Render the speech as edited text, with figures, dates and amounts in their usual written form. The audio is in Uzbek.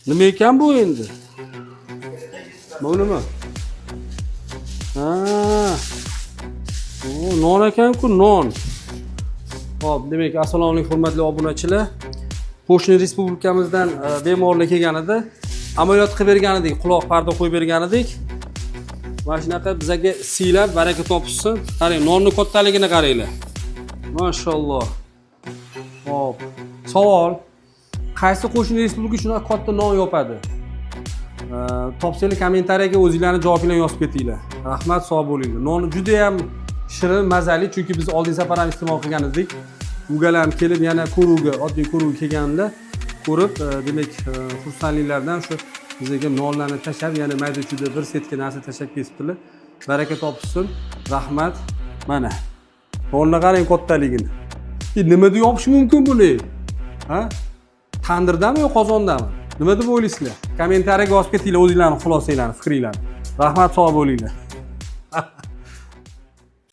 Nima ekan bu endi? Bu nima? Ha. O, non ekan-ku, non. Xo'p, demak, assalomu alaykum, hurmatli obunachilar. Qo'shni respublikamizdan bemorlar kelgan edi. Amaliyot qilib bergan edik, quloq parda qo'yib bergan edik. Mana shunaqa bizaga siylab baraka topishsin. Qarang, nonni kattaligini qaranglar. Mashalloh. Xo'p. Savol. Qaysi qo'shni respublika shunaqa katta non yopadi? Topsanglar, kommentariyaga o'zinglarni javobinglarni yozib ketinglar. Rahmat, sog' bo'linglar. Noni juda ham shirin, mazali, chunki biz oldin safar ham iste'mol qilgan edik. Ugalar ham kelib, yana ko'ruvga, oddiy ko'ruvga kelganda ko'rib, demak, xursandliklardan shu bizga nonlarni tashlab, yana mayda chuyda bir setka narsa tashlab ketibdilar. Baraka topishsin. Rahmat. Mana. Nonni qarang kattaligini. Nimada yopish mumkin buni? Ha? Tandirdami yo qozondami? Nima deb o'ylaysizlar? Kommentariyaga yozib ketinglar o'zinglarni xulosanglarni, fikringlarni. Rahmat, sog' bo'linglar.